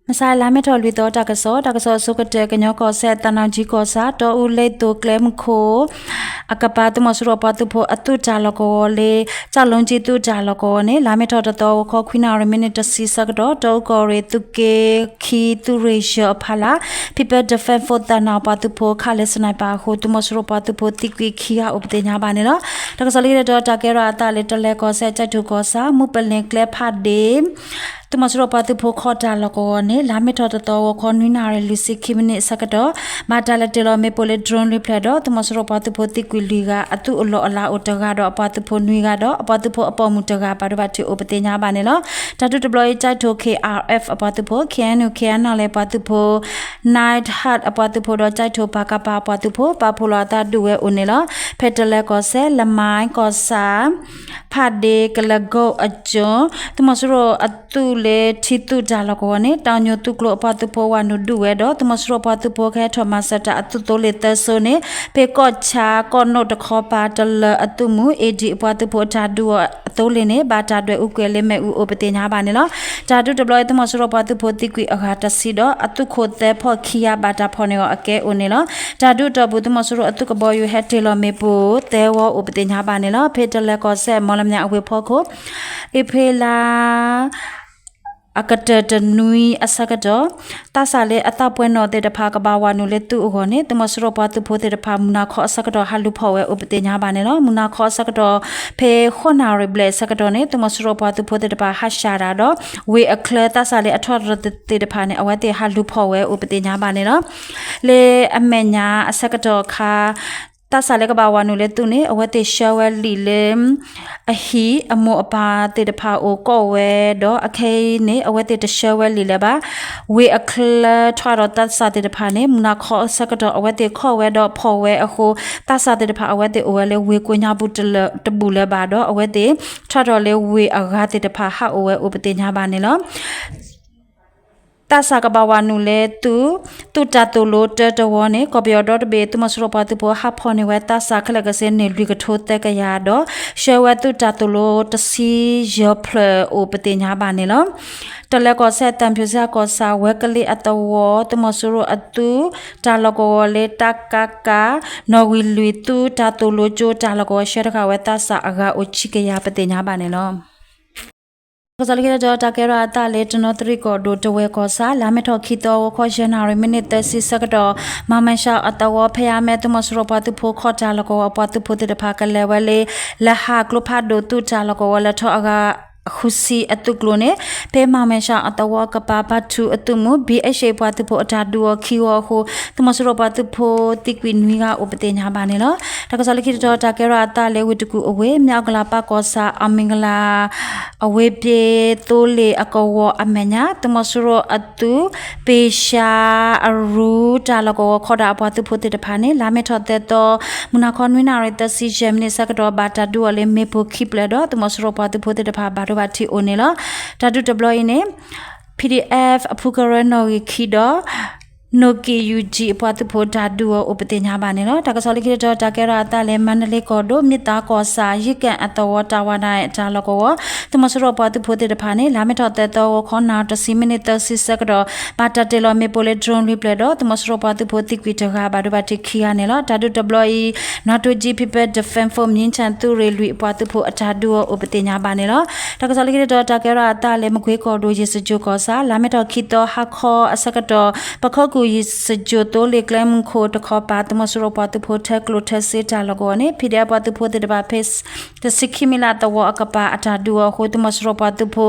မဆါလါမ့ၤထီၣ်လွံၢ်သီတၢ်ကစီၣ်, တၢ်ကစီၣ်အဆိကတၢၢ် ကညီကီၢ်စဲၣ် သၣ်နၣ်ကၠံကီၢ်ဆၣ် တီအူလ့သိးကျဲမုၢ်ခိၣ် အကပၤ သုးမီၤစိရိၤပှၤသုးဖိအသုးတၢ်လီၢ်ကဝီၤလၢ ကၠၣ်လိကၠံသုးတၢ်လီၢ်ကဝီၤန့ၣ် လါမ့ၤထီၣ်တသီ ဂီၤခီခွံနၣ်ရံၣ် မံးနံးတဆံဆၢကတီၢ် တီအူကီၢ်ရ့ၣ်သုးက့ခံ သုးရ့ၣ်ယဲၢ်အဖီလာ် People Defense Force သၣ်နၣ်ပှၤသုးဖိ ခးလၢ sniper အဃိ သုးမီၤစိရိၤပှၤသုးဖိသံကွံာ်ခံဂၤအိၣ်ပသ့ၣ်ညါဘၣ်န့ၣ်လီၤ. တၢ်ကစီၣ်လၢခံတတီၤ တၢ်ကဲထီၣ်အသးလၢ တလဲၤကီၢ်စဲၣ် ကၠဲးထိၣ်ကီၢ်ဆၣ် မူပလ့ၤကျဲဖးဒ့ၣ် သုးမီၤစိရိၤပှၤသုးဖိခီၣ်တၢ်လီၢ်ကဝီၤန့ၣ် လါမ့ၤထီၣ်တသီ ဂီၤခီနွံနၣ်ရံၣ် လွံၢ်ဆံခံမံးနံးအဆၢကတီၢ် ဘၣ်တၢ်လဲၤတ့ၢ်လီၤမ့ၣ်ပိၢ်လၢ drone လွံၢ်ဖျၢၣ်ဒီး သုးမီၤစိရိၤပှၤသုးဖိသံကွံာ်လွံၢ်ဂၤ အသုးအလီၢ်အလၤအိၣ်တဂၤဒီးအပှၤသုးဖိနွံဂၤဒီး အပှၤသုးဖိအပိာ်မုၣ်တဂၤ ဘၣ်ဒိဘၣ်ထံးအိၣ်ပသ့ၣ်ညါဘၣ်န့ၣ်လီၤ. တၢ်ဒုးတဘျီအံၤ ကၠဲးထိၣ် KRF အပှၤသုးဖိ KNU KNLA အပှၤသုးဖိ Night Hawk အပှၤသုးဖိဒီး ကၠဲးထိၣ် ပကဖ အပှၤသုးဖိ ပာ်ဖှိၣ်လီၤအသးဒုးဝဲအိၣ်န့ၣ်လီၤ. ဖဲတလဲၤကီၢ်စဲၣ် လမါကီၢ်ဆၣ် ဖးဒ့ၣ် ကလၢကီၢ်အကၠိ သုးမီၤစိရိၤအသုးလၢထံသုးတၢ်လီၢ်ကဝီၤန့ၣ် တၢ်ညိၣ်သုးကျိၤအပှၤသုးဖိဝၤနုာ်ဒုးဝဲဒီး သုးမီၤစိရိၤပှၤသုးဖိကဟဲထီၣ်မၤစၢၤတၢ်အသုးသိလ့ၣ်သၢစိန့ၣ် ဖဲကီၢ်ဆၣ်ကီၢ်နိၣ်တခီပၤ တလၢအသုးမုၢ် AD အပှၤသုးဖိအတၢ်ဒုးအီၤအသိလ့ၣ်န့ၣ် ဘၣ်တၢ်ဒွဲၣ်အူကွံာ်လၢမ့ၣ်အူအိၣ်ပသ့ၣ်ညါဘၣ်န့ၣ်လီၤ. တၢ်ဒုးတဘျီအံၤ သုးမီၤစိရိၤပှၤသုးဖိသံကွံာ်အဂၤတဆံဒီး အသုးခိၣ်သၢဖီၣ်ခံဂၤဘၣ်တၢ်ဖီၣ်န့ၢ်အီၤအကဲအိၣ်န့ၣ်လီၤ. တၢ်ဒုးအတီၢ်ပူၤ သုးမီၤစိရိၤအသုးကဘီယူၤဟဲတ့ၢ်လီၤမ့ၣ်ပိၢ်သၢဝီအိၣ်ပသ့ၣ်ညါဘၣ်န့ၣ်လီၤ. ဖဲတလဲၤကီၢ်စဲၣ် မီၣ်လမၠးအဝ့ၢ်ဖီခိၣ် အ့ဖြ့လါ အကတၢၢ်တနွံအဆၢကတီၢ် သးစၢ်လၢအသးပှဲၤနီၣ်သ့ၣ်တဖၣ်ကဘၣ်ဝၤနုာ်လၢသုးအဂီၢ်န့ၣ် သုးမီၤစိရိၤပှၤသုးဖိသ့ၣ်တဖၣ် မုၢ်နၤခီအဆၢကတီၢ်ဟးလူၤဖီၣ်ဝဲအိၣ်ပသ့ၣ်ညါဘၣ်န့ၣ်လီၤ. မုၢ်နၤခီအဆၢကတီၢ် ဖဲဃိးနၣ်ရံၣ်ဘျဲၣ်အဆၢကတီၢ်န့ၣ် သုးမီၤစိရိၤပှၤသုးဖိသ့ၣ်တဖၣ်ဟးဆှၣ်တၢ်ဒီး ဝ့ၢ်အချၢသးစၢ်လၢအထီၣ်ရၢၣ်သ့ၣ်တဖၣ်န့ၣ် အဝဲသ့ၣ်ဟးလူၤဖီၣ်ဝဲအိၣ်ပသ့ၣ်ညါဘၣ်န့ၣ်လီၤ. လၢအမဲာ်ညါအဆၢကတီၢ်အခါ သးစၢ်လၢကဘၣ်ဝၤနုာ်လၢသုးန့ၣ် အဝဲသ့ၣ်ဆှၢဝဲလံာ်လၢ အဟံၣ်အမိၢ်အပၢ်သ့ၣ်တဖၣ်အိၣ်ကိးဝဲဒီး အခဲအံၤန့ၣ် အဝဲသ့ၣ်တဆှၢဝဲလံာ်လၢၤဘၣ်. ဝ့ၢ်အချၢထွဲဒီးသးစၢ်သ့ၣ်တဖၣ်န့ၣ် မုၢ်နၤခီအဆၢကတီၢ် အဝဲသ့ၣ်ခီၣ်ဝဲဒီးဖီၣ်ဝဲအဃိ သးစၢ်သ့ၣ်တဖၣ်အဝဲသ့ၣ်အိၣ်ဝဲလၢဝ့ၢ်ကိးညါပူၤတဘူၣ်လၢၤဘၣ်ဒီး အဝဲသ့ၣ်ထွဲဒီးလၢဝ့ၢ်အဂၤသ့ၣ်တဖၣ်ဟးအိၣ်ဝဲအိၣ်ပသ့ၣ်ညါဘၣ်န့ၣ်လီၤ. သးစၢ်ကဘၣ်ဝၤနုာ်လၢသုး သုးတၢ်သိၣ်လိတၢတဝီန့ၣ် ကီၢ်ပယီၤဒီတဘ့ၣ် သုးမီၤစိရိၤပှၤသုးဖိဟးဖီၣ်န့ၢ်ဝဲသးစၢ်ခဲလၢာ်ကစ့န့ၣ် လွံၢ်ကထိသၢကယၤဒီး ဆှၢဝဲသုးတၢ်သိၣ်လိတဆံယဲၢ်ဖျၢၣ်အိၣ်ပသ့ၣ်ညါဘၣ်န့ၣ်လီၤ. တလဲၤကီၢ်စဲၣ် သံဖြူဇရပ်ကီၢ်ဆၣ် ဝဲကလ့အသဝီ သုးမီၤစိရိၤအသုးတၢ်လီၢ်ကဝီၤလၢ တကက နီၣ်ဂံၢ်လွံၢ် သုးတၢ်သိၣ်လိကၠိတၢ်လီၢ်ကဝီၤ ဆှၢတဃာ်ဝဲသးစၢ်အဂၤအိၣ်ဆံကယၤပသ့ၣ်ညါဘၣ်န့ၣ်လီၤ. တၢ်ကစီၣ်လၢခံတတီၤ တၢ်ကဲထီၣ်အသးလၢ တနီသရံၣ်ကီၢ်ဒိၣ် တဝဲၢ်ကီၢ်ဆၣ် လါမ့ၤထီၣ်ခံသီ ဂီၤခီယဲၢ်နၣ်ရံၣ် မံးနံးသၢဆံဆၢကတီၢ် မၤမဲၣ်ရှးအသဝီ ဖဲအမဲ သုးမီၤစိရိၤပှၤသုးဖိခီၣ်တၢ်လီၢ်ကဝီၤအပှၤသုးဖိသ့ၣ်တဖၣ် ကလဲၤဝဲလၢ လဟးကျိဖးဒိၣ်သုးတၢ်လီၢ်ကဝီၤ လဲၤထီၣ်အဂၤဃုဆံအသုးကျိၤန့ၣ် ဖဲမၤမဲၣ်ရှးအသဝီအကပၤ ဘါထုအသုးမုၢ် ဘံၣ်အဲၣ်ၡ့ၣ် ပှၤသုးဖိအတၢ်ဒုးအီၤခံဂီၤအဃိ သုးမီၤစိရိၤပှၤသုးဖိသံကွံာ်နွံဂၤအိၣ်ပသ့ၣ်ညါဘၣ်န့ၣ်လီၤ. တၢ်ကစီၣ်လၢခံတတီၤ တၢ်ကဲထီၣ်အသးလၢဝ့ၢ်တကူၣ်အဝ့ၢ် မၠၣ်အူကလၤပၢ်ကီၢ်ဆၣ် အမံၤကလၤ အဝ့ၢ်ဘ့ၣ်သိလ့ၣ်အကဝီၤအမဲာ်ညါ သုးမီၤစိရိၤအသုး ပ့ၢ်ၡါအရူတၢ်လီၢ်ကဝီၤခီဒၣ်အပှၤသုးဖိသ့ၣ်တဖၣ်န့ၣ် လါမ့ၤထီၣ်သၢသီ မုၢ်နၤခီနွံနၣ်ရံၣ် သၢဆံယဲၢ်မံးနံးဆၢကတီၢ် ဘၣ်တၢ်ဒုးအီၤလၢမ့ၣ်ပိၢ်ခံဖျၢၣ်ဒီး သုးမီၤစိရိၤပှၤသုးဖိသ့ၣ်တဖၣ် ဘၣ်ဒိဘၣ်ထံးအိၣ်န့ၣ်လီၤ. တၢ်ဒုးတဘျီအံၤန့ၣ် PDF အဖုကရၢနီၣ်ဂံၢ်ခံဒီး နိၣ်ကံၣ်ယူၣ်ကံၣ်အပှၤသုးဖိတၢ်ဒုးအီၤအိၣ်ပသ့ၣ်ညါဘၣ်န့ၣ်လီၤ. တၢ်ကစီၣ်လၢခံတတီၤ တၢ်ကဲထီၣ်အသးလၢ မါဒလ့ကီၢ်ဒိၣ် မ့ၢ်သးကီၢ်ဆၣ် ယံၤကၣ်အသဝီ တၢ်ဝါနးတၢ်လီၢ်ကဝီၤ သုးမီၤစိရိၤပှၤသုးဖိသ့ၣ်တဖၣ်န့ၣ် လါမ့ၤထီၣ်သၢသီ ဂီၤခီနၣ်ရံၣ်တဆံ မံးနံးသၢဆံဆၢကတီၢ် ဘၣ်တၢ်တ့ၢ်လီၤမ့ၣ်ပိၢ်လၢ drone လွံၢ်ဖျၢၣ်ဒီး သုးမီၤစိရိၤပှၤသုးဖိသံကွံာ်တဂၤဘၣ်ဒိဘၣ်ထံးခံဂၤန့ၣ်လီၤ. တၢ်ဒုးတဘျီအံၤ နီၣ်တိၣ်ကၠံ People Defense Force မံၣ်ဆၣ်သုးရ့ၣ်လွံၢ်အပှၤသုးဖိအတၢ်ဒုးအီၤအိၣ်ပသ့ၣ်ညါဘၣ်န့ၣ်လီၤ. တၢ်ကစီၣ်လၢခံတတီၤ တၢ်ကဲထီၣ်အသးလၢ မကွ့ကီၢ်ဒိၣ် ယ့ၣ်စကၠိၣ်ကီၢ်ဆၣ် လါမ့ၤထီၣ်ခံသီ ဟါခီအဆၢကတီၢ် ပခိၣ်ကူၣ်ယ့ၣ်စကၠိၣ်သိလ့ၣ်ကျဲမုၢ်ခိၣ်တခီပၤ သုးမီၤစိရိၤပှၤသုးဖိထၢကျိၣ်ထၢစ့တၢ်လီၢ်ကဝီၤန့ၣ် PDF ပှၤသုးဖိသ့ၣ်တဖၣ်ဖဲ တဆံခံမံးလးသဝီအကပၤအတၢ်ဒုးအီၤအဃိ သုးမီၤစိရိၤပှၤသုးဖိ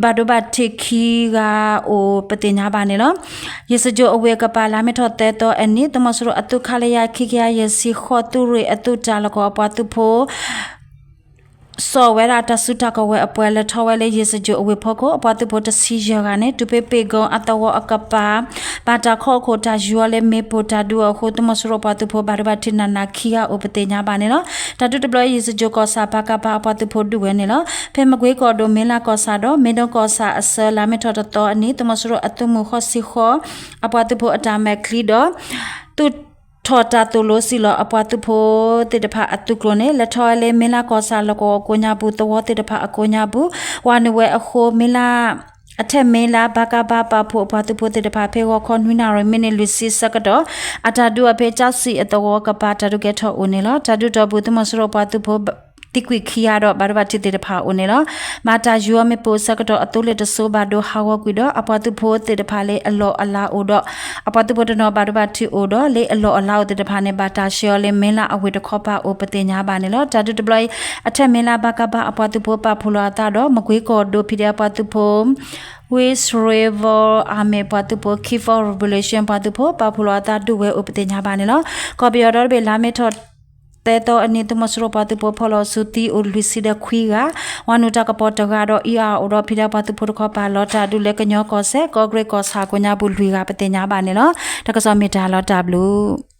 ဘၣ်ဒိဘၣ်ထံးခံဂၤအိၣ်ပသ့ၣ်ညါဘၣ်န့ၣ်လီၤ. ယ့ၣ်စကၠိၣ်အဝ့ၢ်အကပၤ လါမ့ၤထီၣ်သၢသီအနံၤ သုးမီၤစိရိၤအသုး ခလရ ခံကယၤယဲၢ်ဆံဃိး သုးရ့ၣ်အသုးတၢ်လီၢ်ကဝီၤအပှၤသုးဖိ စိာ်ဝဲဒၣ်တၢ်စုတၢ်ကဝဲၤအပှၤ လဲၤထီၣ်ဝဲလၢယ့ၣ်စကၠိၣ်အဝ့ၢ်ဖီခိၣ် အပှၤသုးဖိတဆံယဲၢ်ဂၤန့ၣ် တုၤဖဲပ့ၣ်ကိအသဝီအကပၤ ဘၣ်တၢ်ခီၣ်ခိၣ်တၢ်ယူၤအီၤလၢမ့ၣ်ပိၢ်တၢ်ဒုးအီၤအဃိ သုးမီၤစိရိၤပှၤသုးဖိဘၣ်ဒိဘၣ်ထံးနးနးခံဂၤအိၣ်ပသ့ၣ်ညါဘၣ်န့ၣ်လီၤ. တၢ်ဒုးတဘျီအံၤ ယ့ၣ်စကၠိၣ်ကီၢ်ဆၣ် ပကဖ အပှၤသုးဖိဒုးဝဲန့ၣ်လီၤ. ဖဲမကွ့ကီၢ်ဒိၣ် မ့လၢ်ကီၢ်ဆၣ်ဒီး မ့ဒိကီၢ်ဆၣ်အဆၢ လါမ့ၤထီၣ်တသီအနံၤ သုးမီၤစိရိၤအသုးမုၢ်ဃိးဆံဃိး အပှၤသုးဖိအတၢ်မဲာ်ချံဒီး သုးထီၣ်တၢ်သိၣ်လိစံၣ်လီၤအပှၤသုးဖိသ့ၣ်တဖၣ်အသုးကျိၤန့ၣ် လဲၤထီၣ်ဝဲလၢမ့လၢ်ကီၢ်ဆၣ်လီၢ်ကဝီၤကိးညါပူၤ သဝီသ့ၣ်တဖၣ်အကိးညါပူၤ ဝၤနုာ်ဝဲအဃိ မ့လၢ် အထၢၣ်မ့လါ ဘၣ်ကးဘၣ် ပာ်ဖှိၣ်အပှၤသုးဖိသ့ၣ်တဖၣ် ဖဲဂီၤခီနွံနၣ်ရံၣ် မံးနံးလွံၢ်ဆံဆၢကတီၢ် အတၢ်ဒုးအီၤဖဲ ကၠၣ်စံၣ်အသဝီကပၤ တၢ်ဒုးကဲထီၣ်အိၣ်န့ၣ်လီၤ. တၢ်ဒုးတီၢ်ပူၤ သုးမီၤစိရိၤပှၤသုးဖိ သံကွံာ်ခံဂၤဒီး ဘၣ်ဒိဘၣ်ထံးသ့ၣ်တဖၣ်အိၣ်န့ၣ်လီၤ. မၤတၢ်ယူၤအီၤမ့ၣ်ပိၢ်ဆၢကတီၢ် အသိလ့ၣ်တစိၤဘၣ်ဒိဟးဂီၤကွံာ်ဒီး အပှၤသုးဖိသ့ၣ်တဖၣ်လၢအလီၢ်အလၤအိၣ်ဒီး အပှၤသုးဖိတနီၤ ဘၣ်ဒိဘၣ်ထံးအိၣ်ဒီး လၢအလီၢ်အလၤအိၣ်သ့ၣ်တဖၣ်န့ၣ် ဘၣ်တၢ်ဆှၢအီၤလၢ မ့လါအဝ့ၢ်တခီပၤအိၣ် ပသ့ၣ်ညါဘၣ်န့ၣ်လီၤ. တၢ်ဒုးတဘျီအံၤ အထၢၣ်မ့လါ ဘၣ်ကးဘၣ် အပှၤသုးဖိပာ်ဖှိၣ်လီၤအသးဒီး မကွ့ကီၢ်ဒိၣ် ဖံးဒဲး အပှၤသုးဖိ White River Army ပှၤသုးဖိ Key for Revolution ပှၤသုးဖိ ပာ်ဖှိၣ်လီၤအသးဒုးဝဲအိၣ် ပသ့ၣ်ညါဘၣ်န့ၣ်လီၤ. ကီၢ်ပယီၤဒီတဘ့ၣ် လါမ့ၤထီၣ်သၢသီအနံၤ သုးမီၤစိရိၤပှၤသုးဖိဖီၣ်လီၤစုသံအိၣ်လွံၢ်ဆံဒီးခွံဂၤ, ဝၤနုာ်တၢ်ကပီၤတဂၤဒီး အံၤအါအိၣ်ဒီး ဖံးဒဲး ပှၤသုးဖိတခီပၤ လီၤတၢ်ဒုးလၢကညီကီၢ်စဲၣ် ကီၢ်ကရ့ၣ်ကီၢ်ဆၣ်ကိးညါပူၤလွံၢ်ဂၤ ပသ့ၣ်ညါဘၣ်န့ၣ်လီၤ. တၢ်ကစီၣ်မ့ၢ်တၢ်လီၤတၢ်ဘျုး